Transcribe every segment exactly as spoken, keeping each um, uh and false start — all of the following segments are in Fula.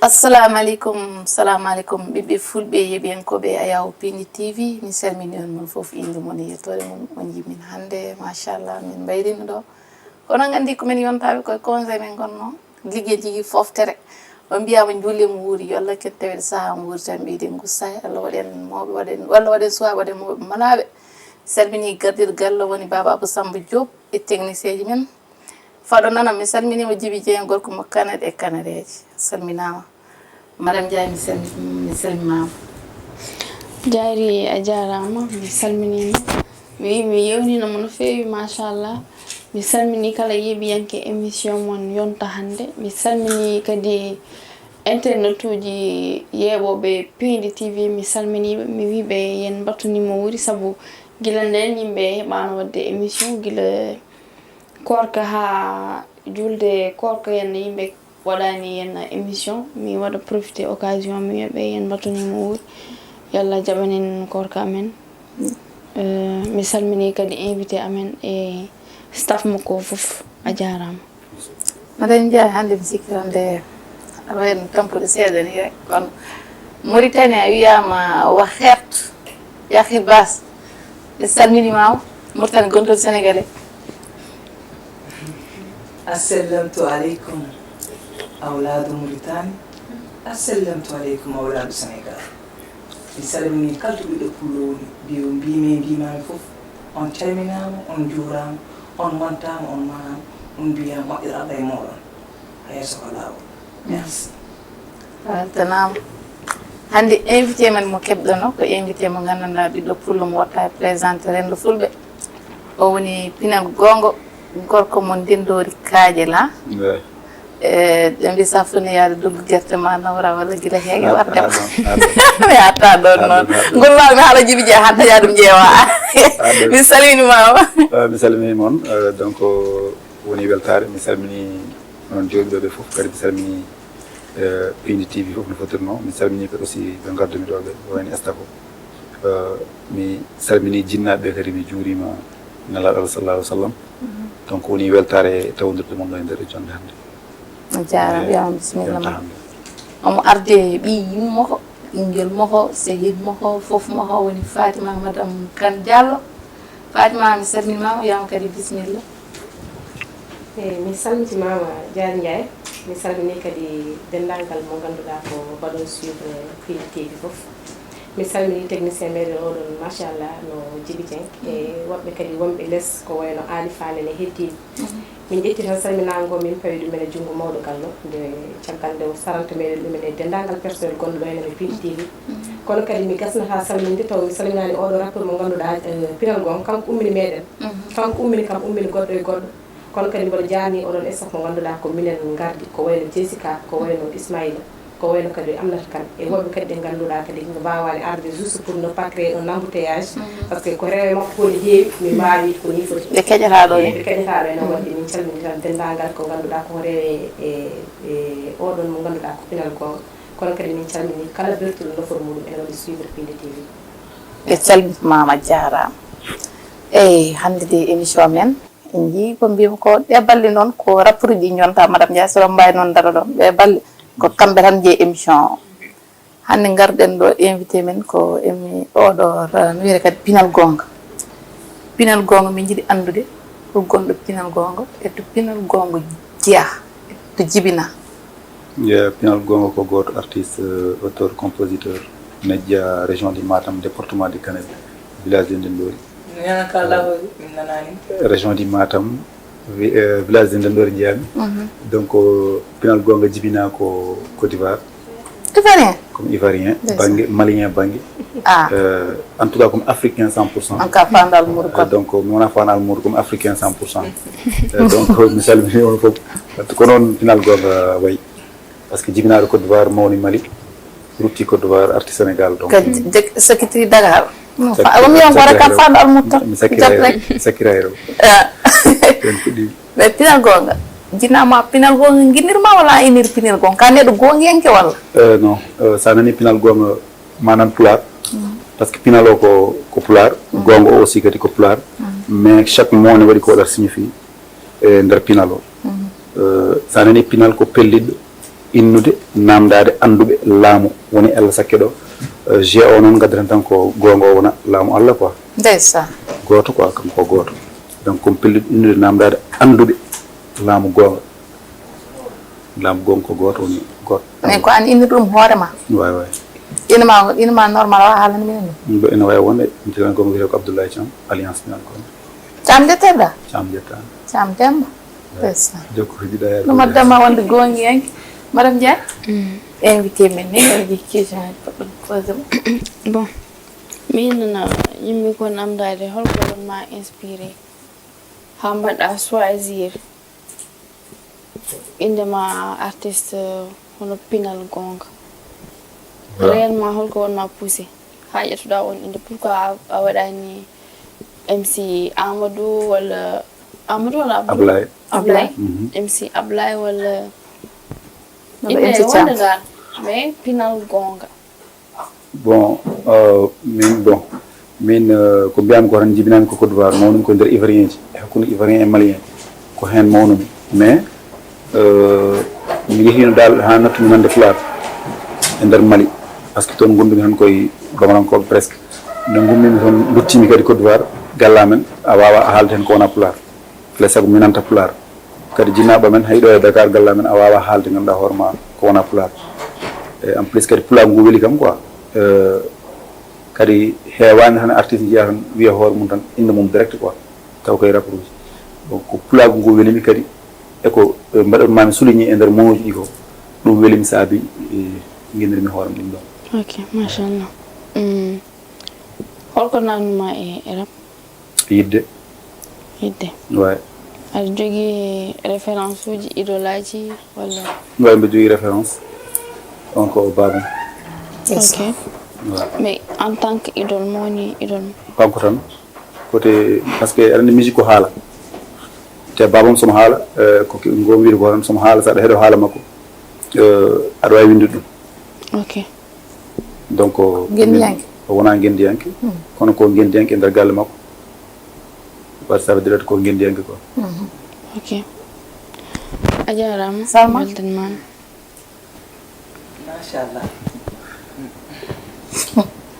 Assalamu aleykum, salamu aleykum, ɓiɓɓe fulɓe, yeɓiyankooɓe Ayaw Pindi T V. Mi salmini on mon fof, innde mon e yettoore mon. On nji min hannde, machallah, min mbayrino ɗo. Kono on nganndi ko men yontaaɓe, koye congé men ngonno, liggeeji ɗi foftere. On mbiyaama njuulle mo wuuri, yo Allah ken tawede sahaa mo wuuri tan, ɓeyden gustaade, Allah waɗen mawɓe, waɗen, Allah waɗen suwaa, waɗen mawɓe malaaɓe. Salmini gardiiɗo galle woni Baaba Abou Samba Diop e technicien ji men. Faɗo nana, mi salminiima Jibi Jeŋ, gorko mo Kanel e Kanereeje. Salminaama. Madame Ndiaye, mi salmi-, mi salmimaama. Jaari, a jaaraama, mi salminiima. Mi, mi yewnino mo no feewi, machallah. Mi salmini kala yeɓiyanke émission mon yonta hannde. Mi salmini kadi internetuuji yeeɓooɓe Pindi T V. Mi salminiiɓe, mi wiiɓe yen mbattunimo wuuri, sabu gila nden yimɓe heɓaano waɗde émission, gila koorka haa julde koorka, yen yimɓe waɗaani yen émission. Mi waɗa profité occasion, mi wiya ɓe yen mbattunimo wuuri. Yo Allah jaɓanen koorka amen. Eh, mi salmini kadi invité amen e staff makko fof. A jaaraama. Madame Ndiaye, hannde mi sikki tan nde aɗa wayi no tampude seeɗa ni rek. Kono Mauritanie a wiyaama wa xeet, yaxi baas. Mi salminimaama, Mauritanie gontoon Sénégalais. Assallamtu aleykum, awlaadu Mauritanie. Assallamtu aleykum, awlaadu Sénégal. Mi salmini kala to ɓiɗɗo pullo woni, mbiyo mbiimi e mbiimaami fof, on calminaama, on njuuraama, on mantaama, on manaama, on mbiyaama moƴƴere Allah e mooɗon. A yeeso ko laawol. Merci. Weltanaama. Hannde invité men mo keɓɗono ko invité mo nganndanɗaa ɓiɗɗo pullo mo watta e présenté renndo fulɓe. O woni Pinal Goongo, gorko mo Ndenndoori Kaaƴe la. E ɓe mbi sa foni yaade duggo gerte ma nawra walla gila heege warde ma. Mi hatta ɗon noon. Ngol law mi haala Jibi Jeŋ hatta yaa ɗum ƴeewa. Mi salmini mama. Mi salmini mon. Donc woni weltaare, mi salmini onon jooɗiiɗo ɓe fof, kadi mi salmini Pindi T V fof no fottirno. Mi salmini kadi aussi ɓe ngardumi ɗo ɓe wayno staff o. Mi salmini jinnaaɓe ɓe kadi, mi juurima Nelaaɗo Allah sallallahu alaihi wasallam. Donc woni weltaare tawondirde mon ɗo e nder jonde hannde. A jaaraama, yo bisimilla ma. Omo arde ɓiy yummo ko, ɓinngel mo ko, sehil mo ko, fof mo ko woni Fatima Madame Kane Diallo. Fatima, mi salminimaama, yo kadi bisimilla. Eyi, mi salmitimaama Diary Ndiaye. Mi salmini kadi denndaangal mo ngannduɗaa ko mbaɗon suivre Pindi T V fof. Mi salmini technicien meɗen oɗon machallah no Jibi Dieng e woɓɓe kadi wonɓe les ko wayno Aali Faal en e heddiiɓe. Min ƴetti tan salminaango min pawi ɗumen e junngo mawɗo gallo nde caggal nde o saranta meɗen ɗumen e denndaangal personnel gonɗo ɗo enen e Pindi T V. Kono kadi mi gasnataa salminde taw mi salminaani oɗo rappeur mo ngannduɗaa Pinal Goonga kanko ummini meɗen. Kanko ummini kam ummini goɗɗo e goɗɗo. Kono kadi mboɗo jaarni oɗon staff mo ngannduɗaa ko minen ngardi ko wayno Jessica, ko wayno Ismaila, ko wayno kadi Aminata Kane e woɓɓe kadi ɗe ngannduɗaa kadi no mbaawaani arde juste pour ne pas créer un embouteillage. Parce que ko rewe makko ko ne heewi, min mbaawi ko ni foti. Ɓe keƴataa ɗo ne. Ɓe keƴataa ɗo ene waɗde min calmini tan denndaangal ko ngannduɗaa ko rewe e e oɗon mo ngannduɗaa ko Pinal Goonga. Kono kadi min calmini kala bertuɗo noforo muɗum ene waɗi suivre Pindi T V. Ɓe calmitimaama, jaaraama. Eyi, hannde de émission men en njii ko mbiymi ko ɗe balle noon ko rapport ji jonta madame Ndiaye, so ɗon mbawi noon daro ɗon ɓe balle ko kamɓe tan jeeyi émission o. Hannde ngarɗen ɗo invité men ko emi oɗo no wiyete kadi Pinal Goonga. Pinal Goonga min njiɗi anndude ko gonɗo Pinal Goonga e to Pinal Goonga jeyaa e to jibinaa. Pinal Goonga ko gooto artiste, auteur, compositeur, neɗɗo région de Matam, département de Kanel, village de Ndendori. Mi nana ka lawol, min nanaani. Région de Matam, vi- euh, village de Ndendori njeyami. Donc Pinal Goonga jibinaa ko Côte d'Ivoire. Ivoirien. Comme ivoirien, bannge malien bannge. Ah. Euh, en tout cas comme africain cent pour cent. En cas fandal muru Euh, donc mi wona fanal muru comme africain cent pour cent. Euh, donc mi salmini on fof. Ko noon Pinal Goonga wayi. Parce que jibinaaɗo Côte d'Ivoire mawni Mali, rutti Côte d'Ivoire arti Sénégal donc. Kadi sakitiri Dakar. Omi yon wara kam fandal muru tan. Mi sakkiray mi sakkiray ɗo. Ɓen puɗɗi. Mais Pinal Goonga, jinama Pinal Goonga nginnirma walla a inir Pinal Goonga ka neɗɗo goongiyanke walla? Euh, non, euh, sa nani Pinal Goonga manan pulaar. Parce que Pinal o ko ko pulaar, goonga o aussi kadi ko pulaar. Mais chaque mot ne waɗi ko waɗata signifie e nder Pinal o. Euh, sa nani Pinal ko pelliɗɗo, Innude, naamndaade annduɓe laamu woni Allah sakke ɗo. Eh, G O noon, ngaddaten tan ko goonga o wona laamu Allah quoi. Ndeysaan. Gooto quoi, kanko ko gooto. Donc, ko mi pelliɗo innude, naamndaade annduɓe laamu goonga. Laamu goonga ko gooto woni gooto. Mais ko an inni ɗum hoore ma. Waay, waay. Ina ma ina ma normal wa haalani min ɗum. Ɗum ɗo ina waawi wonde, mi telan ko mi wiyetee ko Abdoulaye Thiam, Alliance Pinal ko. Cam jetteda. Cam jettaani. Cam demba. Ndeysaan. Jokko ko jiɗɗa yaade. Ɗum addama wonde goongiyanke. Madame Dia. Invité men ni o jikki question aji poɗɗo posé mo. Bon, min nana yimɓe ko namdaade holko won ma inspiré haa mbaɗa choisir inde ma artiste hono Pinal Goonga. Réellement holko won ma poussé haa ƴettuɗa on inde, pourquoi a, a waɗani M C Amadou walla Amadou walla Abdou? Ablaye. Ablaye. Mhm. M C Ablaye walla Walla inde M C Thiam. Wonde ngal, mais Pinal Goonga. Bon, euh, min bon, min euh, ko mbiyami ko tan, jibinami ko Côte d'Ivoire, mawnumi ko nder Ivoirien ji, e hakkunde Ivoirien e Malien, ko heen mawnumi. Mais euh, mi yehino dal haa nattumi nande Pulaar e nder Mali, parce que toon ngondumi tan koye Bamarankooɓe presque. Nde ngummimi toon, ndottimi kadi Côte d'Ivoire, galla men a waawa a haalde heen ko wona Pulaar. Alaa e sago mi nanta Pulaar. Kadi jinnaaɓe men hay ɗo e Dakar, galla men a waawa haalde, ngannduɗaa hoore ma ko wona Pulaar. E en plus kadi Pulaar ngu weli kam quoi. Euh, kadi heewaani tan artiste njiya tan wiya hoore mum tan innde mum direct quoi. Taw koye rapperuuji. Donc ko Pulaagu ngu welimi kadi, e ko eh, mbaɗatmami souligné e nder monuuji ɗi ko ɗum welimi saabi eh, ngendirmi hoore am ɗum ɗon. Ok, machallah. Mm. Holko naatnuma e e rap? Yidde. Yidde. Waay. Aɗa jogii référence uji, idole aji walla? Waay, mbiɗa jogii référence. On ko baabam. Ok. Waay. Mais en tant que idole, mo woni idole ma? Kanko tan. Côté, parce que aɗa anndi musique ko haala. Te baabam somo haala, eh, ko ki- ngo wiide ko tan somo haala, so aɗa heɗo haala makko, eh, aɗa waawi winndude ɗum. Ok. Donc, Ngenndiyanke. O wonaa ngenndiyanke, kono ko ngenndiyanke e nder galle makko. Parce que ça veut dire ko ngenndiyanke quoi. Ok. A jaaraama. Salma? Weltanmaama. Machallah.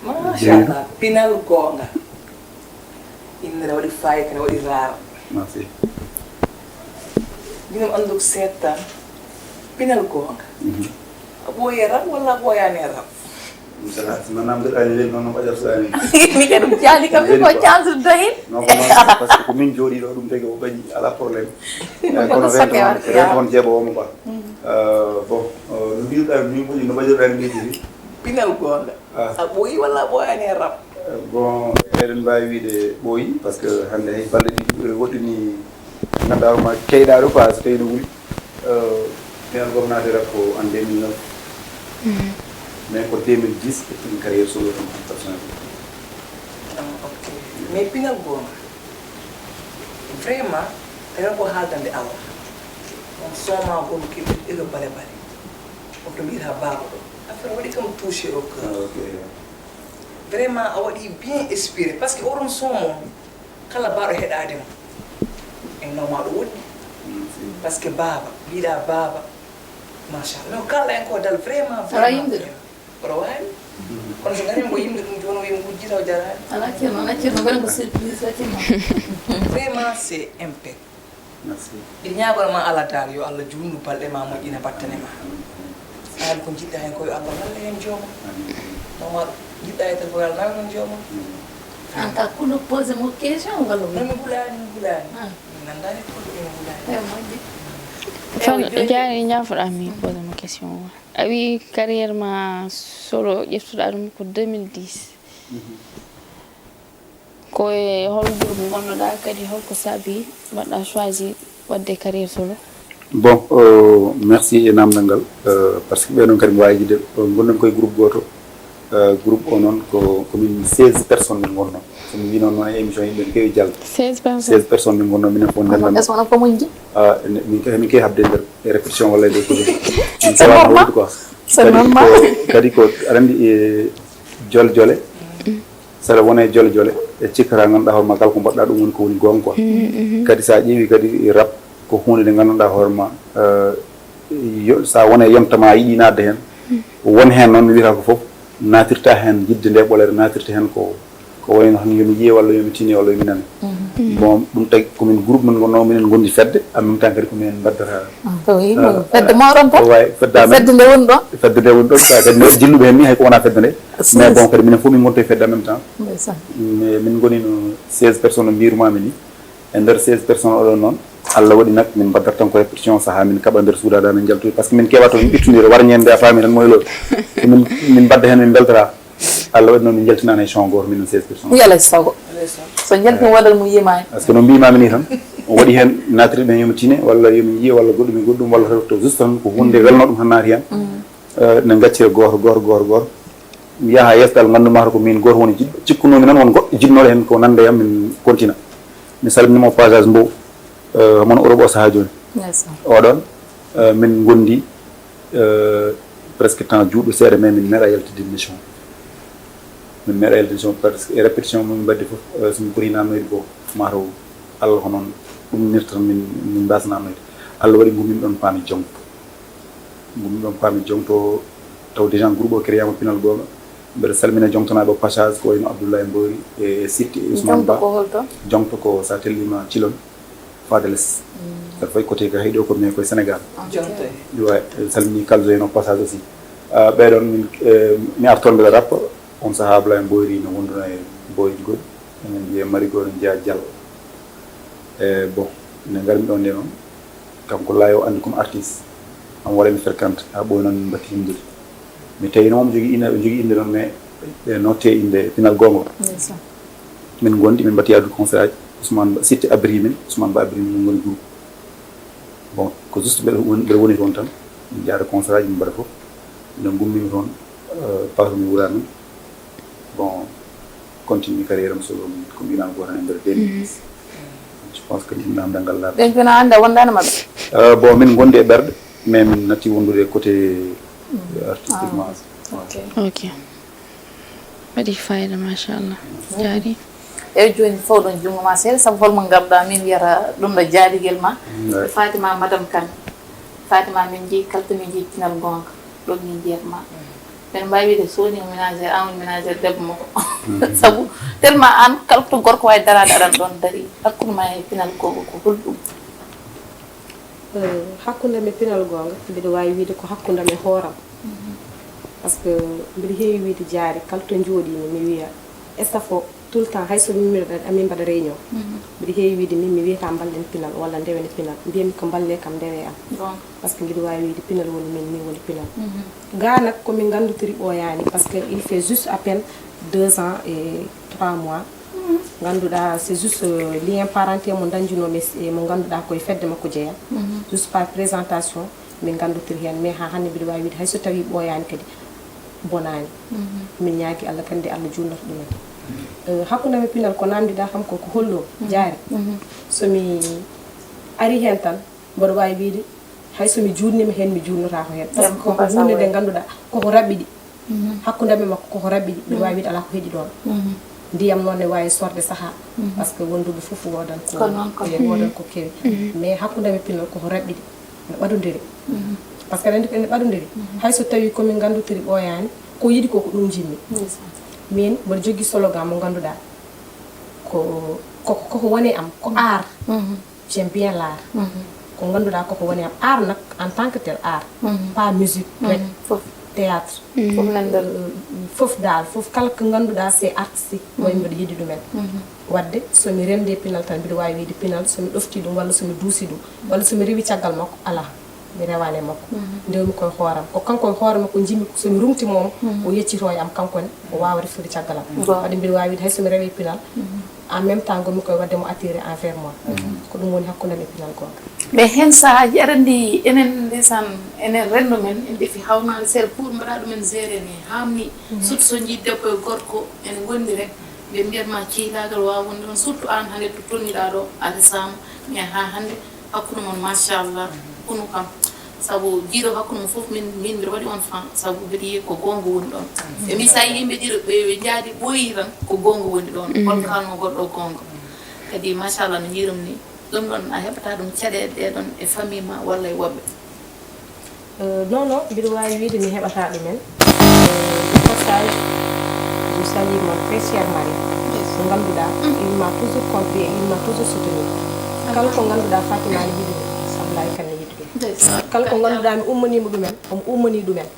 Machallah. Pinal goonga. Innde ne waɗi fayida, ne waɗi raar. Merci. Mbiɗo anndu ko seeɗa tan. Pinal goonga. A ɓooyi e rap walla a ɓooyaani e rap? Misala, si no namdoɗaani leydi noon no ɓaƴartoɗaani. Mi kadi mi jaali kam mi ko chance dahin. Non, ko noon, parce que ko min jooɗii ɗo, ɗum tagi o ɓaƴi, alaa problème. Eh, kono Kono soke rento war- noon, rento noon jeeɓoowo quoi. Euh, bon, euh, no mbiɗa, min ɓoƴi no mbaɗirɗaa ni leydi ni. Pinal goonga. Ah. A ɓooyi walla a ɓooyaani e rap? Bon, eɗen mbaawi wiyde ɓooyi, parce que hannde hay balɗe ɗiɗi woɗɗini, ngannduɗaa ma keyɗaaɗo quoi, so tawii no wuli. Euh, Pinal goonga naati rap ko en deux mille neuf. Mais ko deux mille dix ɓe puɗɗi carrière solo tan, personnel. Ah, ok. Mais Pinal goonga, vraiment, ene ko haaldande Allah. On son ma gom ki ɓe ɗo bale bale. On to mbiyata baaba ɗo. Affaire waɗi kam touché au cœur. Ah, ok. Vraiment, a waɗi bien inspiré. Parce que oɗon son mo, kala baɗo heɗade mo. En nawma ɗo woɗɗi. Parce que baaba, mbiɗa baaba. Machallah. No kalɗa en ko dal vraiment, Ala vraiment, yimde. Vraiment. Oɗo waawi? Kono so ngarii ko yimde ɗum jooni o wiya ngujji taw jaraani. Ala ceerno, ala ceerno, mbaɗen ko surprise, ala ceerno. Vraiment, c'est impeccable. Merci. Mbiɗa ñaagoo ma Allah taala yo Allah juutnu balɗe ma, moƴƴina battane ma. Saali ko njiɗɗa heen ko yo Allah wallu heen jooma. Mama jiɗɗa e tan ko yo Allah nawru heen jooma. An ka kuno posé mo question walla Non, mi hulaani, mi hulaani. Mi nanndaani ko mi hulaani. Ewa moƴƴi. Fan jaari njaafoɗa mi posé mo question o. A wi carrière ma solo ƴeftuɗa ɗum ko deux mille dix. Ko e hol groupe ngonnoɗa, kadi holko saabi mbaɗɗa choisir waɗde carrière solo? Bon, euh, merci e namdal ngal, euh, parce que ɓe noon kadi mi waawi yidde, euh, ngonɗen koye groupe gooto. Euh, groupe o noon ko komin seize personnes min ngonno. So mi wino noon e émission yimɓe ne keewi jalde. Seize personnes. Seize personnes min ngonno, minen fof nder Est-ce que wona ko moƴƴi? Ah, ne- min kay min keewi habde nder e répétition walla e ɗo ko C'est normal. C'est normal. Kadi ko aɗa anndi e jol jole saɗa wona e jol jole e cikkata ngannduɗaa hoore ma kala ko mbaɗɗa ɗum woni ko woni goonga quoi. Kadi sa ƴeewi kadi rap ko huunde nde ngannduɗaa hoore ma euh, Yo, so a wonii e yonta ma a yiɗi naatde heen, won heen noon mi wiyata ko fof naatirta heen yiɗde nde ɓolere, naatirta heen ko, ko wayno tan yo mi yiye walla yo mi tine walla yo mi nane. Bon, ɗum tagi ko min groupe min ngonnoo, minen ngondi fedde, en même temps kadi ko minen mbaddata. Ah, ko hino fedde mooɗon tan? Waay, fedde amen. Fedde nde woni ɗon? Fedde nde woni ɗon, so kadi no jilluɓe heen ni hay ko wonaa fedde nde. Mais bon, kadi minen fof min ngonto e fedde en même temps. Ndeysaan. Mais min ngoni no seize personnes no mbiyrumaami ni. E nder seize personnes oɗon noon, Allah waɗi nak min mbaddata tan ko répétition, sahaa min kaɓa nder suudaade amin njaltoyi, par ce que min keewa toon ɓittondire, wara ñande a faami tan moy loolu. Ko min, min mbadda heen, min mbeltata. Allah waɗi noon min njaltinaani hay son gooto, minen seize personnes. Yalay sago. So njaltin waɗal mum yimaani. Par ce que no mbiimaami ni tan, o waɗi heen naatirɗe ɓen yo mi tine, walla yo mi yiye, walla goɗɗum e goɗɗum, walla taw to juste tan ko huunde welnoo ɗum tan naati heen. Eh, ne ngaccee gooto, gooto, gooto, gooto. Yaha yeeso dal, nganndu mata ko min gooto woni jiɗɗo. Cikkunoomi noon won goɗɗo jiɗnooɗo heen ko nande yam, min kontina. Mi salminii mo passage Mbow, eh, hono Europe o sahaa jooni. Ndeysaan. Oɗon, eh, min ngondi, eh, presque temps juutɗo seeɗa, mais min meeɗa yaltidde mission. Min meeɗa yaltidde mission, par ce que e répétition mo min mbaɗdi fof, eh, so min poti naamnoyde ko mataw Allah ko noon ɗum nirta min, min mbaasa naamnoyde. Allah waɗi ngummin ɗon paami jom. Ngummin ɗon paami jom to taw déjà groupe o créé ma pinal goonga. Mbeɗa salmina jomtanaaɓe o passage ko wayno Abdoulaye Mboyri e Sitti e Ousmane Ba. Jomto ko holto? Jomto ko sa tellima Cilon, Fadales. Saɗa fayi côté ka heɗo ko mais koye Sénégal. Jomto. Wa salmini Kalzo en o passage aussi. Ah, ɓeɗon min, eh, mi artoon mbeɗa rappa. On sahaa Abdoulaye Mboyri no wonduno e Mboyri goɗɗi. Enen mbiye Mari Goro Jeya Diallo. E bon, nde ngarmi ɗon nde noon, kanko Layo anndi comme artiste, on waɗa mi fréquente, haa ɓooyi noon min mbaɗti yimdude. Mi tawi noon omo jogii inde, jogii inde noon, mais ɓe notte inde pinal goonga. Ndeysaan. Min ngondi, min mbaɗti yaadu concert aji. Ousmane Ba, Sitti abri min, Ousmane Ba abri min, min ngoni groupe. Bon, ko juste mbeɗa woni, mbeɗa woni toon tan, min njaada concert aji, min mbaɗa fof. Nde ngummimi toon, eh, pato mi wuraani. Bon, continue carrière am solo, ko mbiɗa ko tan e nder deux mille dix. Je pense que ɗum namdal ngal laaɓi. Ɓen kono annda wondaani maɓɓe? Euh, bon, min ngondi e ɓerɗe, mais min natti wondude côté, euh, artistiquement. Ok. Ok. Waɗi fayida, machallah. Jaari. Eyi, jooni fawɗon junngo ma seeɗa, sabu holmo ngarɗa min wiyata ɗum ɗo jaadigel ma. Ouais. Fatima Madame Kane. Fatima min jeyi kalta min jeyi pinal goonga. Ɗon min jeyat ma. Mbeɗa mbaawi wiyde so woni ménagère, an woni ménagère debbo makko. Sabu tellement an kala to gorko waawi daraade aɗan ɗon dari. Hakkunde ma e pinal goonga ko holɗum? Eh, hakkunde am e pinal goonga, mbiɗa waawi wiyde ko hakkunde am e hooram. Parce que mbiɗa heewi wiyde jaari, kala to njooɗiimi, mi wiya, staff o, tout le temps, hay so min mbiɗa, amin mbaɗa réunion. Mbiɗa heewi wiyde min, mi wiyata mballen pinal, walla ndewen pinal. Mbiyami ko mballe kam, ndewe am. Goonga. Parce que mbiɗa waawi wiyde pinal woni min, min woni pinal. Ga nak ko min nganndutori ɓooyaani, parce que il fait juste à peine deux ans et trois mois. Ngannduɗaa, c'est juste, euh, lien parenté mo dañjunoomi e mo ngannduɗaa ko e fedde makko jeyaa. Juste par présentation, min nganndotori heen. Mais haa hannde mbiɗa waawi wiyde hay so tawii ɓooyaani kadi bonaani. Min ñaagii Allah kadi nde Allah juutnata ɗumen. Euh, hakkunde am e pinal ko naamndiɗaa kam ko, ko holɗo jaari. So mi arii heen tan, mboɗo waawi wiyde hay so mi juutniima heen, mi juutnotaako heen. Parce que koko huunde nde ngannduɗaa koko raɓɓiɗi. Hakkunde am e makko koko raɓɓiɗi, mbiɗa waawi wiyde alaa ko heɗi ɗoon. Ndiyam noon ne waawi sorde sahaa, parce que wonduɓe fof woodan ko, Ko noon, ko e woodan ko kewi. Mais hakkunde am e pinal koko raɓɓiɗi, no ɓadondiri. Parce que aɗa anndi ko ene ɓadondiri. Hay so tawii ko min nganndotori ɓooyaani, ko yiɗi ko, ko ɗum njimmi. Min mboɗo jogii slogan mo ngannduɗaa ko, ko, koko woni am, ko art. J'aime bien l'art. Ko ngannduɗaa koko woni am. Art nak, en tant que tel art, pas musique rek, Fof. Théâtre. Fof nanndal. Fof dal, fof kala ko ngannduɗaa c'est artistique, moy mbiɗa yiɗi ɗumen. Wadde so mi renndi pinal tan, mbiɗa waawi wiyde pinal, so mi ɗoftii ɗum, walla so mi duusii ɗum, walla so mi rewii caggal makko, alaa, mi rewaani e makko. Ndewmi ko e hooram. Ko kanko e hoore makko njimmi, so mi ruŋtii mo, o yeccitoo e am kanko ne, o waawa refude caggal am. Waɗde mbiɗa waawi wiyde hay so mi rewii pinal, en même temps ngonmi koye waɗde mo attiré envers moi. Ko ɗum woni hakkunde am e pinal goonga. Mais heen sahaaji, aɗa anndi enen ndeysaan, enen renndo men, en defi hawnaade seeɗa pour mbaɗa ɗumen gérer ni, haamni. Surtout so njii debbo e gorko ene ngondi rek, ɓe mbiyat ma ciylaagal waawa wonde ɗoon, surtout aan hannde to tolniɗaa ɗo, a resaama, mais haa hannde hakkunde mon machallah, kunu kam. Sabu jiiɗo hakkunde mon fof min, min mbiɗa waɗi on fan, sabu mbiɗa yiya ko goonga woni ɗoon. E min so a yii yimɓe ɗiɗo ɓe, ɓe njaadi ɓooyi tan, ko goonga woni ɗoon. Hol kaanoo goɗɗo goonga? Kadi machallah no njiirum ni, ɗum ɗoon a heɓataa ɗum caɗeele ɗee ɗoon e famille ma walla e woɓɓe? Euh, non, non, mbiɗo waawi wiide mi heɓata ɗumen. Passage, je salue mon très cher mari, mo ngannduɗaa il m'a toujours compris et il m'a toujours soutenu. Kala ko ngannduɗaa Fatima ne yiɗi ɗum, Ablaye Kane ne yiɗi ɗum. Kala ko ngannduɗaa mi ummaniima ɗumen, omo ummanii ɗumen.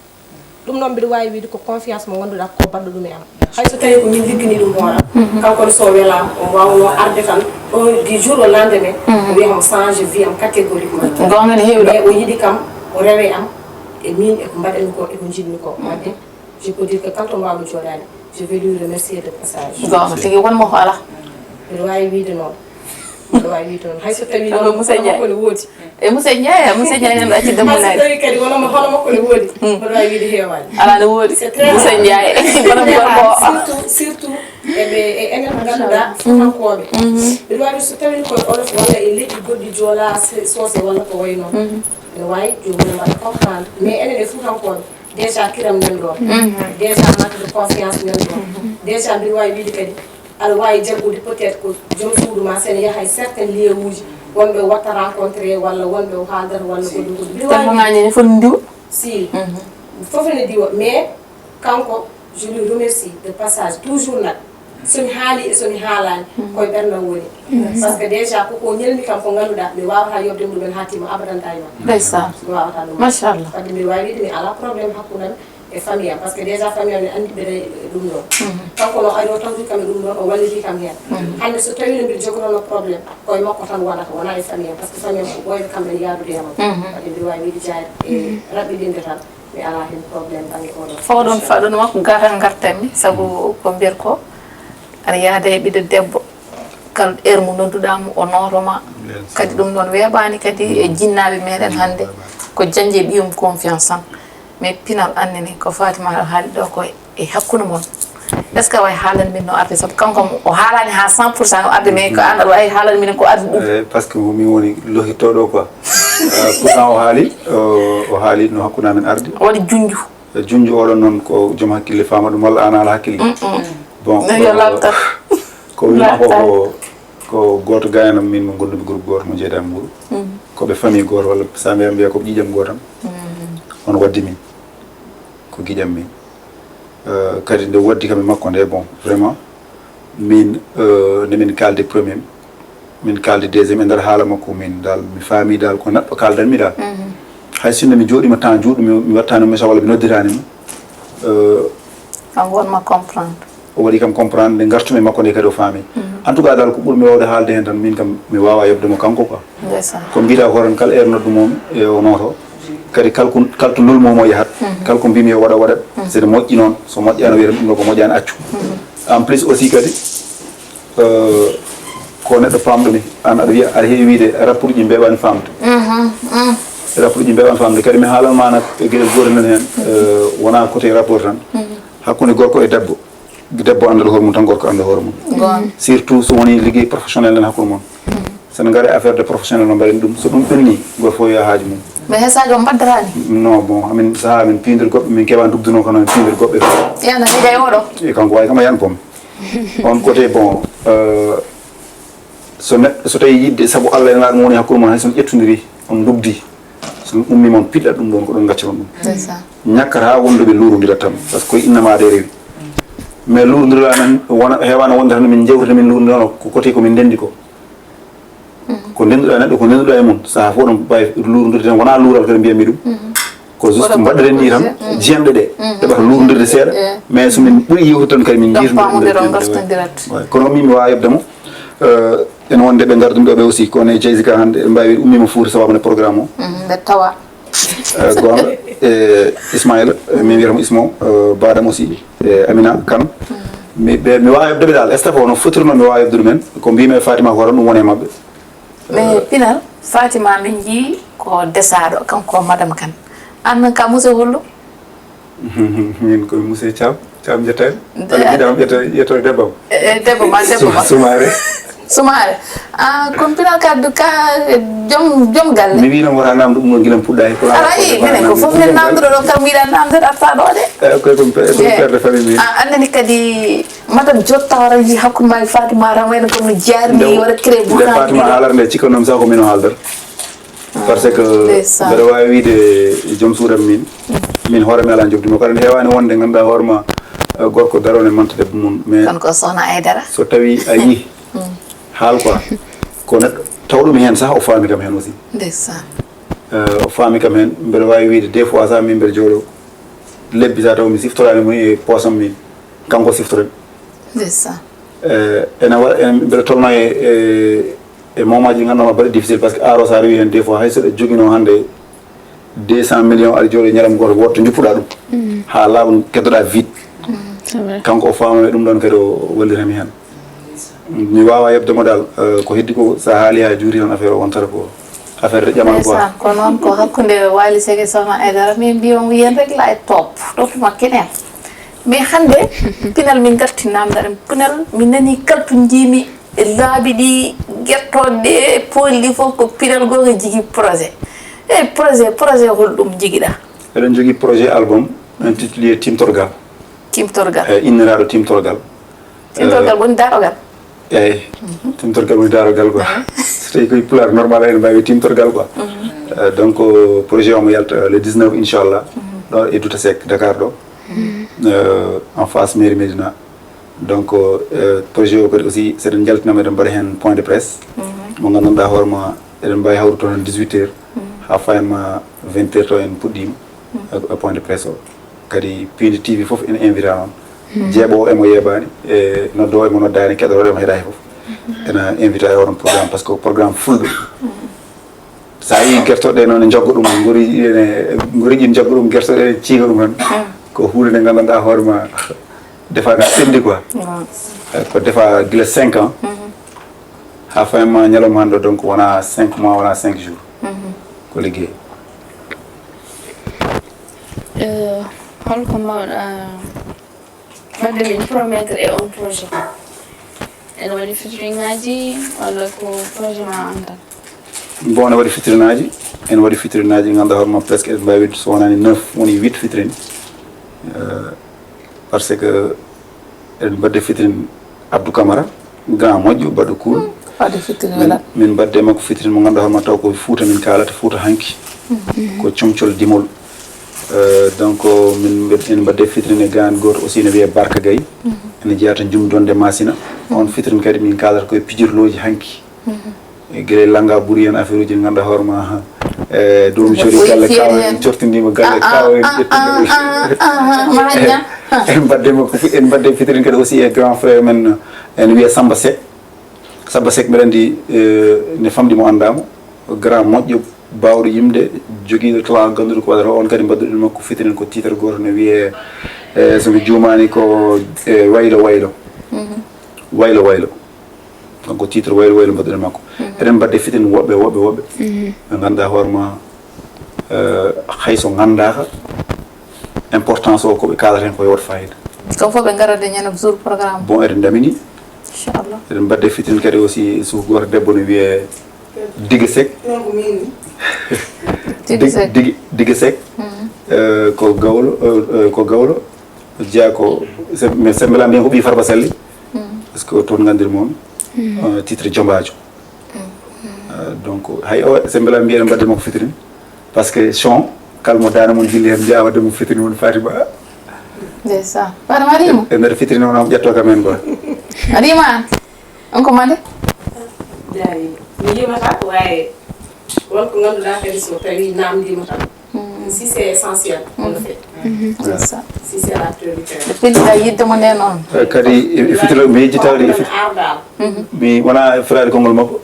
Ɗum noon mbiɗo waawi wiide ko confiance mo ngannduɗaa ko baɗɗo ɗum e am. Hay so tawii ko min liggini ɗum hoore am, kanko ne so welaa, omo waawno arde tan, on du jour au lendemain, o wiya omo change vie am catégoriquement. Goonga ne heewi ɗo. Mais o yiɗi kam, o rewe am, e min e ko mbaɗanmi ko, e ko njiɗmi ko. Wadde, je peux dire que kala to mbaawmi jooɗaade, je vais lui remercier de passage. Goonga tigi, won mo ko alaa. Mbiɗo waawi wiide noon. Mbiɗo waawi wiide noon. Hay so tawii Ɗum ko noon Moussa hono Ndiaye. Makko ne woodi. E Moussa Ndiaye, Moussa Ndiaye nan ɗo acci Hay so dammunaade. Tawii kadi wona mo hono makko ne woodi. Mbiɗo waawi wiide heewaani. Alaa ne woodi. C'est très Moussa rare. Ndiaye, borom gorko. Surtout, surtout e ɓe, e enen ngannduɗaa Fuutankooɓe. Mbiɗo waawi so tawii koye Wolof walla e leƴƴi goɗɗi Joola, Se-, Soose walla ko wayi noon. Ene waawi joomum mbaɗa comprendre. Mais enen e Fuutankooɓe, déjà kiram nan ɗoon. Déjà manque de confiance nan ɗoon. Déjà mbiɗo waawi wiide kadi, aɗa waawi jaggude peut-être ko joom suudu ma, so ene yaha e certains lieux uji, wonɓe o watta rencontré walla wonɓe o haaldata walla ko ɗum, ko ɗum. Mbiɗo waawi Téléphone aji ne foti ndiwa. Si. Fof ene diwa, mais kanko, je lui remercie de passage, toujours nak, so mi haali e so mi haalaani, koye ɓerndam woni. Par ce que déjà ko ko ñelmi kam ko ngannduɗaa, mi waawata yoɓde mo ɗumen haa timma abadan dayma. Ndeysaan. Mi waawata ɗum. Machallah. Wadde mbiɗo waawi wiide mi alaa problème hakkunde am e famille am, par ce que déjà famille am ne anndi mbeɗa e ɗum ɗo. Kanko no ari o tawti kam e ɗum ɗon, o walliti kam heen. Hannde so tawii no mbiɗo jogotono problème, koye makko tan wonata, wonaa e famille am, par ce que famille am ko ɓooyɓe kamɓe ne yaadude e am. Wadde mbiɗo waawi wiide jaari e raɓɓiɗinde tan, mi alaa heen problème bannge oɗo. Oɗon faɗon makko gaatal ngartanmi, sabu ko mbiyat ko, aɗa yaada e ɓiɗɗo debbo, kala heure mo nodduɗaa mo, o nooto ma. Kadi ɗum ɗon weeɓaani kadi e jinnaaɓe meɗen hannde, ko jañde e ɓiyum confiance tan. Mais Pinal, anndini ko Fatima haali ɗo ko e hakkunde mon. Est-ce que aɗa waawi haalande min no arde? Sabu kanko o haalaani haa cent pour cent no arde, mais ko aan aɗa waawi haalande min ko ardi ɗum. Eh, parce que min woni lohittooɗo quoi. Euh, pourtant o haali, o, o haali no hakkunde amen arde. O waɗi juñju. Eh, juñju oɗon noon ko joom hakkille faama ɗum walla aan alaa hakkille? Bon, No yo euh, laaɓ tan. Ko wima ko, Laaɓ tan. Ko, ko gooto gayanam min mo gondumi groupe gooto mo jeeyɗami wuuro. Ko ɓe famille gooto walla so a mbiya mbiya ko ɓe ƴiƴam gootam. Hono waddi min. Ko giƴam min. Euh, kadi nde waddi kam e makko nde, bon, vraiment, min, euh, nde min kaaldi premier, min kaaldi deuxième e nder haala makko, min dal, mi faami dal ko neɗɗo kaaldanmi dal. Hay sinno mi jooɗiima temps juuɗo, mi, mi wattaani mo message walla mi noddiraani mo. Euh, Kanko won ma comprendre. O waɗi kam comprendre nde ngartumi e makko nde kadi o faami. En tout cas dal ko ɓurmi waawde haalde heen tan, min kam mi waawaa yoɓde mo kanko quoi. Ndeysaan. Ko mbiyɗaa ko tan kala heure noddu mum e o nooto. Kadi kala ko, kala to lolmo mo yahat, kala ko mbimi yo waɗa, waɗat. So ene moƴƴi noon, so moƴƴaani o wiyata ɗum ɗo ko moƴƴaani accu. En plus aussi kadi, euh, ko neɗɗo paamɗo mi, aan aɗa wiya aɗa heewi wiide rapport ji mbeeɓaani faamde. Rapport ji mbeeɓaani faamde. Kadi mi haalan ma nak e geɗel gootel nan heen, euh, wonaa côté rapport tan. Hakkunde gorko e debbo. Debbo annda hoore mum tan, gorko annda hoore mum. Surtout so woni liggey professionnel nen hakkunde mon. So en ngari affaire de professionnel no mbaɗen ɗum, so ɗum ɓenni, gooto fof yo haaju mum. Mais hay saajo mbaddataani? Non, bon, amin sahaa amin piindir goɗɗo, min keeɓaani dugduno kono amin piindir goɗɓe. Yana miijo e oɗo? E kanko waawi kam a yan boom. On côté, bon, euh, so neɗɗo, so tawi yidde sabu Allah ene laɗa mo woni hakkunde mon, hay so on ƴettondiri, on ndugdi, so on ummi mon piɗɗat ɗum ɗon, ko ɗon gacca on ɗum. C'est ça. Ñakkata wonduɓe luurondira tan, parce que koye innama de rewi. Mais luurondirɗa men, wona, heewana wonde tan min jewtata, min luurondira ko côté ko min ndendi ko. Ko ndenduɗa neɗɗo, ko ndenduɗa e mum, saha fof ɗon mbawi luurondirde tan, wona luural kadi mbiyammi ɗum. Ko juste mbaɗɗen ni tan, jiyanɗe ɗe, ɗe ɓata luurondirde seeɗa, mais so min ɓuri yewtude tan kadi min Donc, jiitondirat. Paamondiron, ngartondirat. Ouais. Kono min mi wawa yebde mo, euh, ene wonde ɓe ngardumi ɗo ɓe aussi, kono e Jaysi ka hande, ɓe mbawi ummima Fuuta sababu nde programme o. Mhm, ɓe tawa. Euh, gonga, e Ismaïla, euh, min wiyata mo Ismo, euh, baɗam aussi, e Amina Kane. Mi, ɓe, mi wawa yebde ɓe dal, staff o no fotirno mi wawa yebdude men, ko mbimi e Fatima ko tan ɗum woni e mabɓe. Mais Pinal, Fatima min jii ko desaɗo, kanko madame Kane. An ka monsieur hollo? Min ko monsieur Thiam, Thiam Jettari. Walla mbiɗa ƴetta, ƴetta debbo am. Eh, debbo ma, debbo ma. Soumaré. Soumaré. Ah, kono Pinal ka, ka joom, joom galle. Mi wino wota namdo ɗum ɗo gila puɗɗa e ko. Ala, i, minen ko fof min namduɗo ɗo, kam mi yiɗa namde arta ɗo de. Eh, ko, ko, ko père de famille mi. Ah, anndani kadi madame Jotta wara yi hakkunde ma e Fatima tan wayno kono jaarni wara créé nde boucan. Fatima haalata nde cikkannomi sa ko min o haaldata. Parce que mbeɗa waawi wiide joom suudu am min, min hoore mi alaa njoɓdi makko. Aɗa heewaani wonde ngannduɗaa hoore ma, eh, gorko daroo ne manta debbo mum. Mais kono ko sohna Aydara. So tawi a yii haal quoi, ko neɗɗo taw ɗum heen sah o faami kam heen aussi. Ndeysaan. Eh, o faami kam heen, mbeɗa waawi wiide des fois sah min mbeɗa jooɗo lebbi sah taw mi siftoraani mo e poosam min, kanko siftorani. Ndeysaan. Eh, ene wa-, en, mbeɗa tolno e, e, e moment ji ɗi ngannduɗaa ma baɗi difficile, parce que aaro sa rewi heen des fois, hay so ɗa joginoo hannde deux cent millions aɗa jooɗi ñalawma gooto woto juppuɗa ɗum. Haa laaɓa keddoɗa vide. C'est vrai. Kanko o faama e ɗum ɗon kadi o wallirta mi heen. Mi waawa yeɓde mo dal, eh, ko heddi ko sa haali haa juuti tan affaire o wontata ko affaire de ƴamal quoi. Ndeysaan, ko noon ko hakkunde Waly Seck e Sohna Aidara, min mbiyon wiyen rek la e top. Top ma keneen. Mais hannde, pinal min ngarti namdaren pinal, min nani kaltu njiimi e laabi ɗi gertoɗe pooli ɗi fof ko pinal goonga jigi projet. E projet, projet hol ɗum jigiɗa? Eɗen jogii projet album intitulé Timtorgal. Timtorgal. E inniraaɗo Timtorgal. Timtorgal woni darogal. Eyyi. Timtorgal woni darogal quoi. So tawi koye pulaar normal ene mbawi timtorgal quoi. Euh, donc, euh, projet omo yalta, euh, le dix-neuf inchallah. Ɗo e Douta Seck Dakar ɗo. Euh, en face mairie Médina. Donc, euh, projet o kadi aussi, so eɗen jaltinama eɗen mbaɗa heen point de presse. Mo ngannduɗaa hoore ma eɗen mbawi hawrude toon dix-huit heures. Haa fayma vingt heures taw en puɗɗiima e, e point de presse o. Kadi Piindi T V fof ene invita on. Jeeɓoowo emo yeebaani, e noddoowo emo noddaani, keɗotooɗo emo heɗaaki fof. Ena invita e oɗon programme, parce que programme fulɓe. So a yii gertoɗe noon ne njogga ɗum, ngori ene, ngori ɗin njogga ɗum, gertoɗe ene ciiga ɗum tan. Ko huunde nde nganndanɗaa hoore ma, defa na ɓenndi quoi. Eh, ko defa gila cinq ans. Haa fayma ñalawma hannde o, donc wona cinq mois, wona cinq jours. Ko liggey. Eh, holko mbawɗa waɗde min promettre e on projet? Ene waɗi featuring aji walla ko projet ma on tan? Bon, ene waɗi featuring aji, ene waɗi featuring aji, ngannduɗaa hoore ma presque eɗen mbawi wiide so wonani neuf, woni huit featuring. Eh, parce que eɗen mbaɗde featuring Abdou Camara, grand moƴƴo, baɗɗo cool. Waɗde featuring min, welat. Min mbaɗde makko featuring mo ngannduɗaa hoore ma taw ko Fuuta min kaalata, Fuuta hanki. Ko comcol dimol. Euh, donc, min mbaɗ-, en mbaɗde featuring e gaan gooto aussi ne wiyee Barka Gaye. Ene jeyaa to Jum Donde Masina. On featuring kadi min kaalata koye pijirlooji hanki. E gila langa ɓuri en affaire uji ɗi ngannduɗaa hoore ma, ha. E dow mi cori galle kaw en, cortindima galle kaw en, ƴettinde. En mbaɗde makko fi-, en mbaɗde featuring kadi aussi e grand frère men, ene wiyee Samba Seck. Samba Seck, mbeɗa anndi, eh, ne famɗi mo anndaa mo. Grand moƴƴo, baawɗo yimde, jogiiɗo talent, ngannduɗo ko waɗata. On kadi mbaɗduɗen makko featuring ko titre gooto ne wiyee, eh, so mi juumaani ko, eh, Waylo Waylo. Waylo Waylo. Donc, ko titre Waylo Waylo mbaɗduɗen makko. Eɗen mbaɗde featuring woɓɓe, woɓɓe, woɓɓe. Ɓe ngannduɗaa hoore ma, eh, hay so nganndaaka, importance o ko ɓe kaalata heen ko yewta fayida. Ko fof ɓe ngara de ñande jour programme. Bon, eɗen ndamini. Inchallah. Eɗen mbaɗde featuring kadi aussi suufu gooto debbo no wiyee Diga Seck. Diga Dig-, Seck. Dig-, Diga Seck. Eh, ko gawlo, eh, eh, ko gawlo. Jeyaa ko, se-, mais Sembela mbiyen ko ɓii Farba Salli. Parce que toon nganndir moon, eh, titre Jombaajo. Euh, donc, hay o, Sembela mbiyen mbaɗde makko featuring. Parce que son, kala mo daande mum jilli heen, mbiya waɗde mo featuring woni Fatima. Ndeysaan. Fatima, a riima? E nder featuring o, omo ƴettoo kam heen quoi. A riima aan? On ko mande? Jaari. Mi yimata ko waaye won ko ngannduɗaa kadi so tawi naamndiima tan. Si c'est essentiel, on le fait. Ndeysaan. Si c'est la priorité. Ɓe pellita yidde mo nde noon. Eh, kadi e, e featuring o mi yejjitaade e feat-, mi wona firaade konngol makko.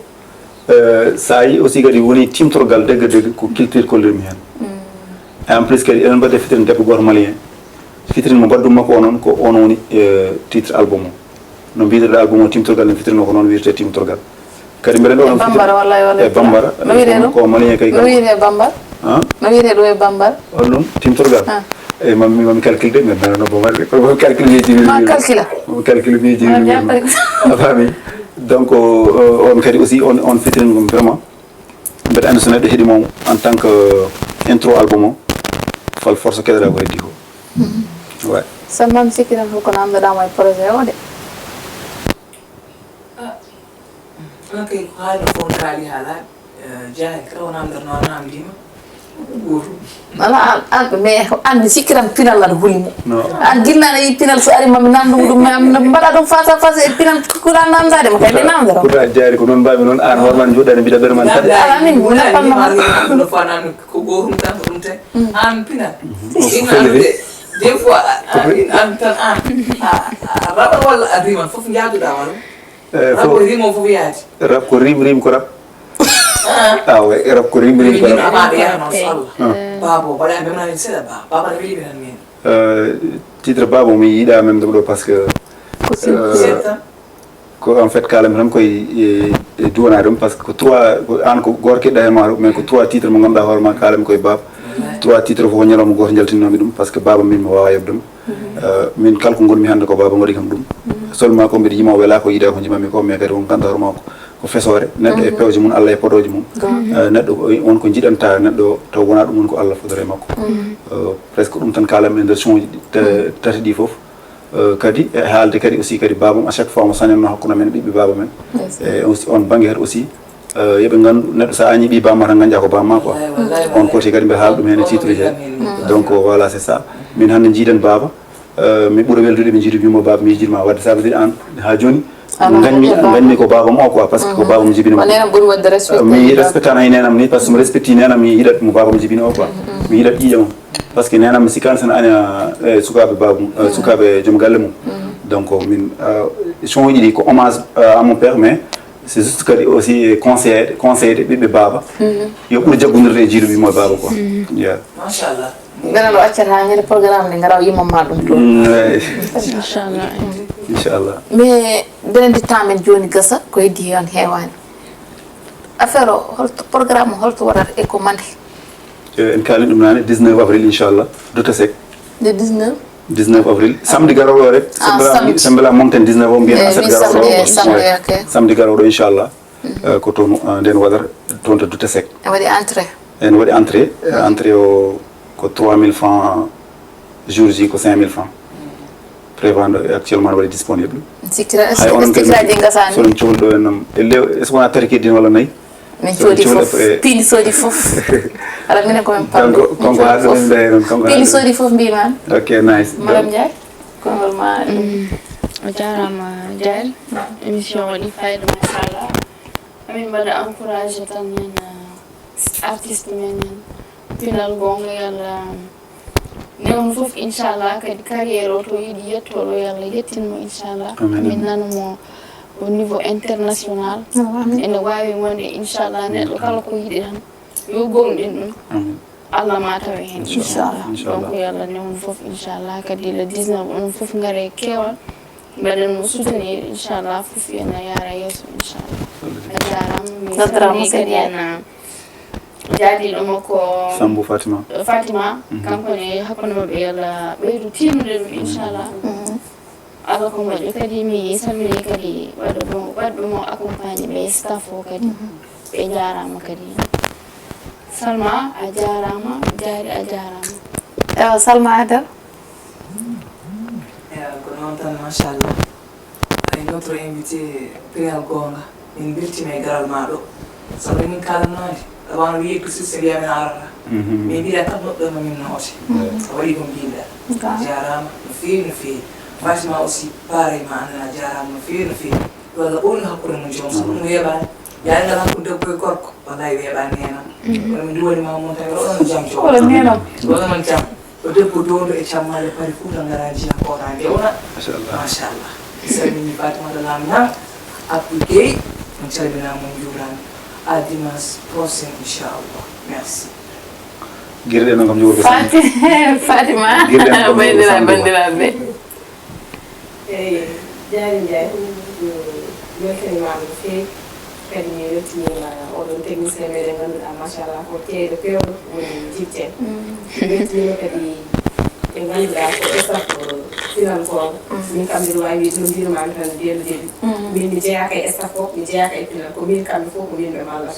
Eh, so a yii aussi kadi woni timtorgal degga degga ko culture kollirmi heen. Et en plus kadi eɗen mbaɗde featuring debbo gooto malien. Featuring mo mbaɗɗum makko o noon ko on woni, eh, titre album o. No mbiɗen album o Timtorgal, no featuring o ko noon wiyetee Timtorgal. Kadi mbeɗen ɗo e Bambara, wallay, wallay. E Bambara. No wiyetee ɗum? Ko malien kay. No wiyetee Bambara? Ah? No wiyetee ɗum e Bambara? On ɗum Timtorgal? Ah. E mami, mami calcul de, mais non, non, bon, ko mami calcul miiji. Ma calcula. Mami calcul miiji. A faami. Donc, euh, on kadi aussi, on, on featuring ɗum vraiment. Mbeɗa anndi so neɗɗo heɗii mo en tant que intro album o, fal force keɗoɗaa ko heddii ko. Ouais. Salma, mi sikki tan ko namdoɗaa mo e projet o de. Ah, on kay ko haali fof kaali haalaaɓe. Jaari kala wona nder noon namdima. Gootum. Ala an an mais an mi sikkiran pinal aɗa huli mo. An ginnaɗa yi pinal so ari mami namdum ɗum mi am mbaɗa ɗum face à face e pinal kuɗa namdade mo kay ɓe namdata. Kuɗa jaari ko noon mbawi noon an hoorema joɗɗani mbiɗa ɓere man kadi. Ala min mi nappanno ma. Ɗum no fanano ko gootum tan ko ɗum tan. An pinal. Ɗum andude. Des fois an tan an a raɓa walla a rima fof jaaduɗa walla. Rap ko rimo fof yaadi. Rap ko rim rim ko rap. Ah oui, rap ko rim rim ko rap. Amaɗo yaha noon so Allah. Babo mbaɗa ɓe mbaɗa seeɗa ba baba ne weli ɓe tan min. Titre babo mi yiɗa même ɗum ɗo parce que ko en fait kalami tan koye duwana ɗum parce que ko trois an ko goto keɗɗa hen ma mais ko trois titre mo ganduɗa hoore ma kalami koye baba. Trois titre fof ko ñalawma goto jaltinnomi ɗum parce que baba min mi wawa yebdema. Min kala ko gonmi hannde ko baba waɗi kam ɗum. Seulement ko mbiɗa yima o wela ko yiɗa ko jimami ko mais kadi on ganduɗa hoore makko ko fesoore neɗɗo e pewje mum Allah e poɗoje mum. Neɗɗo on ko jiɗanta neɗɗo taw wona ɗum woni ko Allah fodore makko. Presque ɗum tan kalam e nder son uji tati ɗi foof. Kadi e haalde kadi aussi kadi babam à chaque fois mo sañanno hakkude men ɓiɓɓe baba men. E aussi on banggue kadi aussi yoɓe gandu neɗɗo sa añi ɓi bamma tan ganja ko bamma quoi. On côté kadi mbiɗa haala ɗum hen e titre he. Donc voilà c'est ça. Min hannde jiiɗen baba. Mi ɓuura weldude ɓe jiidu bimo baba mi yejirma wadde ça veut dire an ha joni ganmi ganmi ko babam o quoi parce que ko babam jibinima. Mi respectan hay nenam ni parce que mi respecti nenam mi yiɗat mo babam jibini o quoi. Mi yiɗat ƴiƴam. Parce que nenam mi sikkani sen aña e sukaɓe babum sukaɓe joom galle mum. Donc min son uji ɗi ko hommage à mon père mais c'est juste kadi aussi conseillede conseillede ɓiɓɓe baba. Yo ɓuur jaggodirde e jiiduɓe mo baba quoi. Yeah. Machallah. Mbela no accata ha ñande programme nde ngara o yimam ma ɗum to. Inchallah. Inchallah. Mais mbeɗa ndi tamen joni gasa ko heddi hen hewani. Affaire o holto programme o holto waɗata e ko mande? En kalin ɗum nane dix-neuf avril inchallah. Dutesek. Le dix-neuf? Dix-neuf avril samedi garoɗo rek. Sembela momten dix-neuf o mbiyen aset garoɗo. Samedi garoɗo inchallah. Ko toon nden waɗata toon to Dutesek. En waɗi entrée? En waɗi entrée. Entrée o ko trois mille francs. Jour ji ko cinq mille francs. Prévando actuellement no waɗi disponible. Sikkiraji gasani soɗon cohli ɗo en noon elle est ce que wona tati keddin walla nayi? Min coodi fof piindi soodi fof. Ala minen komin pamɗo konko ha ɗum ɓe noon konko piindi soodi fof mbiman. Ok nice madame Ndiaye. Konngol ma. A jarama Diary. Émission waɗi fayida machallah. Amin mbaɗa encouragé tan men artiste men en pinal gonga yalla. Newno fof inchallah kadi carrière o to yiɗi yettoɗo yalla yettinmo inchallah. Min nanamo au niveau international. Ene wawi wonde inchallah neɗɗo kala ko yiɗi tan yo gomɗin ɗum. Allah ma tawe hen inchallah. Donc yalla newno fof inchallah kadi le dix-neuf onon fof ngare kewal. Mbaɗen mo soutenir inchallah fof ena yara yesso inchallah. A jarama mi salmini kadi ena jaadiɗo makko sambo fatima. Fatima kanko ne hakkunde maɓɓe yalla ɓeydu timnude ɗum inchallah. Allah ko moƴƴo kadi mi salmini kadi waɗɗo mo accompagné ɓe staff o kadi. Ɓe jarama kadi. Salma a jarama Diary a jarama. Ewa Salma Adel. Ewa ko noon tan machallah. Ay notre invité pinal gonga. Min beltima e garal ma ɗo. Sabu min kalannoɗe. Wano wiye ko sisse mbiya min arata. Min mbiɗa kam noɗɗo ma min nawte. A waɗi ko mbiɗa. Jarama no fewi no fewi. Fatima aussi pareil ma anana jarama no fewi no fewi. Walla ɓoyno hakkunde mum joom sabu ɗum weeɓani. Yaade ngal hakkunde debbo e gorko. Wallahi weeɓani henam. Kono mi duwani ma mon tawi oɗon jam joom. Oɗon jam. O debbo dondo e cammaale pari fuuta ngara jiya koota gewna. Machallah. Machallah. Mi salmini Fatimata Lam Niang, Abdou Gueye, on calmina mon juurami. À dimanche prochain inchallah. Merci. Girɗe noon kam jogorko Fatima. Girɗe noon kam jogorko bandiraɓe. Eyyi Diary Ndiaye mi weltanimaama no feewi. Kadi mi weltaniima oɗon technicien meɗen ngannduɗaa machallah ko keewɗo peewɗo woni jitte. Mi weltaniima kadi ɓe ngannduɗaa ko staff pinal goonga. Min kam mbiɗa waawi wiide no mbirmaami tan dès le début. Min mi jeyaaka e staff o mi jeyaaka e pinal ko min kamɓe fof ko min ɓe mallata.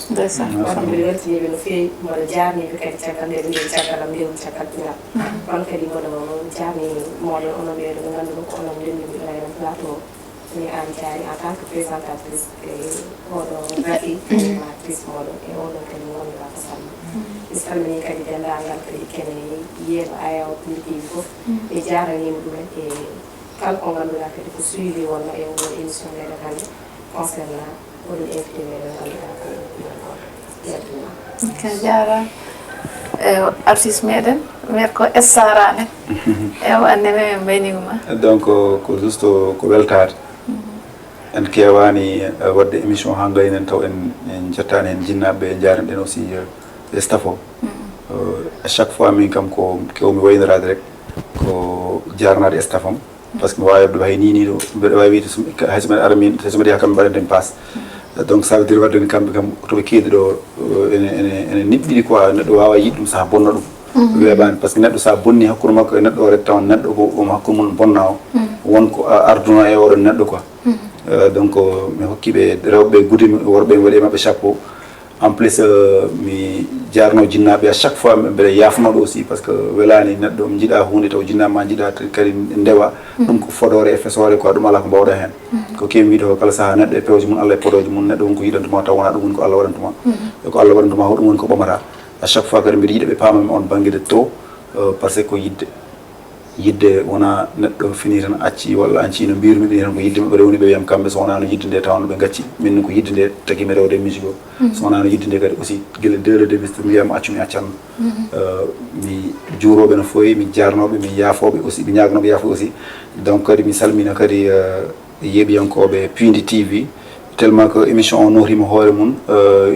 Wadde mbiɗa weltaniiɓe no feewi mboɗo jaarniiɓe kadi caggal nde ɓe ngari caggal am nde woni caggal pinal. Kono kadi mboɗo jaarni mooɗon onon ɓeeɗo ɓe ngannduɗaa ko onon ndenndi mbiɗo e plateau. Mi aan jaari en tant que présentatrice e oɗo rafi animatrice moɗon e oɗo kadi wonno ko salma. Mi salmini kadi denndaangal kadi kene yeeɓa ayaw pindi tv fof. Ɓe jaaraniima ɗumen e kala ko ngannduɗaa kadi ko suivi wonno e oɗo émission meɗen hannde concernant oɗo invité meɗen ngannduɗaa ko jaltuma. Ka jaaraama. Ewa, artiste meɗen, mbiɗa ko essarane. Ewa, anneme min mbaynigu ma. Donc ko juste ko weltaade. En keewaani waɗde émission haa ngaynen taw en en njettaani heen jinnaaɓe ɓe, en njaarani ɗen aussi e staff o. À chaque fois min kam ko kewmi waynoraade rek ko jaarnaade staff am. Parce que mi waawi waɗde hay nii nii ɗo mbeɗa waawi wiyde hay so mbeɗa ara min hay so mbeɗa yaha kamɓe mbaɗanten passe. Donc ça veut dire waɗde kamɓe kam toɓe keedi ɗo ene ene ene niɓɓiɗi quoi, neɗɗo waawa yiɗ ɗum saha bonna ɗum. Weeɓaani parce que neɗɗo sa bonni hakkunde makko e neɗɗo o rek tawa neɗɗo ko omo hakkunde mum bonna o won ko ardunoo e oɗo neɗɗo quoi. Donc mi hokki ɓe rewɓe ɓe gude worɓe mi waɗi e maɓɓe chapeau. En plus mi jarno jinnaaɓe à chaque fois mbeɗa yaafnooɓe aussi parce que welaani neɗɗo jiɗa huunde taw jinnaa ma jiɗa kadi ndewa. Ɗum ko fodoore e fesoore quoi, ɗum alaa ko mbawɗa heen. Ko kewi wiide ko kala saha neɗɗo e pewje mum Allah e podooje mum neɗɗo won ko yiɗantuma taw wona ɗum woni ko Allah waɗantuma. E ko Allah waɗantuma ko ɗum woni ko ɓamata. À chaque fois kadi mbiɗa yiɗa ɓe paamami on bannge de trop. Parce que ko yidde yidde wona neɗɗo fini tan acci walla anci no mbirmi ɗum tan ko yidde maɓɓe rewni ɓe wiyam kamɓe so wonano yidde nde tawno ɓe gacci min ko yidde nde tagi mi rewde musique o. So wonano yidde nde kadi aussi gila dès le début so mbiyama accu mi accanno. Mi juuroɓe no foyi mi jarnoɓe mi yaafoɓe aussi mi ñaganoɓe yaafo aussi. Donc kadi mi salmina kadi yeeɓiyankoɓe pindi tv tellement que émission o notima hoore mum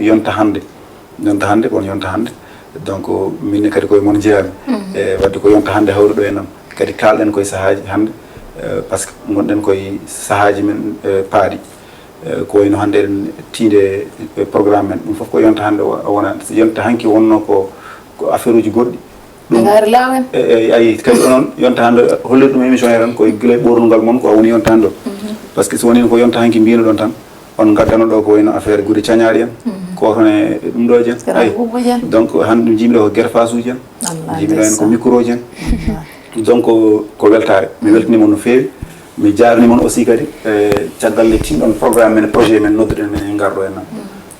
yonta hannde. Yonta hannde ko on yonta hannde. Donc minne kadi koye mon jeeyami. E wadde ko yonta hannde hawri ɗo e nam kadi kalɗen koye sahaaji hannde. Par ce que gonɗen koye sahaaji men paaɗi. Ko wayno hannde eɗen tiinde e programme men ɗum fof ko yonta hannde wona yonta hanki wonno ko ko affaire uji goɗɗi. Ɗum ngaari lawen. Ayi kadi onon yonta hannde hollirɗum émission he tan koye gila ɓornugal mon ko a woni yonta hannde o. Par ce que so wonino ko yonta hanki mbinoɗon tan on ngaddano ɗo ko wayno affaire gude cañaaɗi en. Ko toon e ɗum ɗo jen ayi donc hannde ɗum jimiɗo ko guerre fasuji en. Jimiɗo en ko microji en. Donc ko weltare mi weltanima on no feewi. Mi jarnima on aussi kadi e caggal nde tinɗon programme men projet men nodduɗen men en garɗo en nan.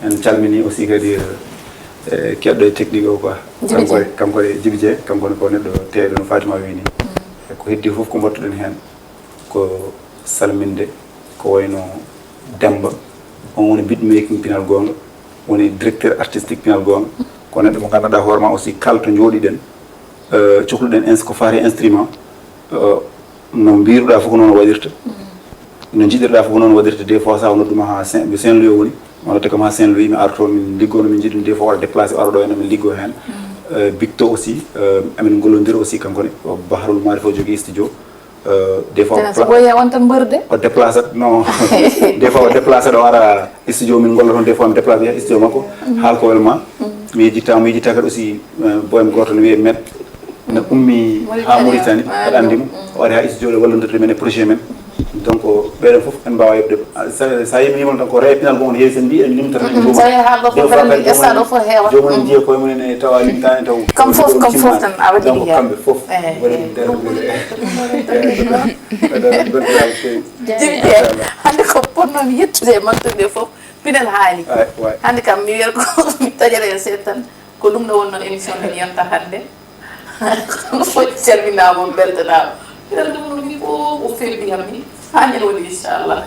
En calmini aussi kadi e keɗɗo e technique o quoi. Kanko kanko e jibi je kanko ne ko neɗɗo teeɗo no fatima wini. Ko heddi fof ko mbattuɗen hen ko salminde ko wayno Demba. On woni beatmaking pinal gonga woni directeur artistique pinal gonga. Ko neɗɗo mo ganduɗa hoorema aussi kala to jooɗiɗen cohluɗen ins ko faati instrument. No mbiruɗa fof ko noon waɗirta. No jiɗirɗa fof ko noon waɗirta des fois sa o nodduma ha saint louis o woni. Wonata kam ha saint louis mi arto min liggo no min jiɗum des fois waɗa déplacé o ara ɗo henno min liggo hen. Bicto aussi amin gollodira aussi kanko ne o bahrul mari fof jogui studio. Des fois so ɓoya on tan mbarde o déplacé non. Des fois o déplacé ɗo ara studio min golla toon des fois mi déplacé yaha studio makko. Haal ko welma mi yejjitta mo yejjitta kadi aussi boyam goto ne wiye met ne ummi ha mauritanie aɗa andi mo o ari ha studio ɗo wallondirde men e projet men. Donc ɓeɗen foof en mbawa yebde sa yimimon tan ko reya pinal gomon heewi sen mbiɗen limtata en jomon des fois kadi jomon en jiiya koye mumen e tawa limtani taw kam foof kam foof tan a waɗi donc kamɓe foof waɗi ɗum dara jibi je hande ko ponnomi yettude e mantude fof pinal haali hande kam mi wiyata ko mi taƴata e seeɗa tan ko ɗum ɗo wonno émission men yonta hande. Fof calminama on beltanama. Pinal ɗum ɗum ni fof o felɓi kam ni ha ñande woni inchallah.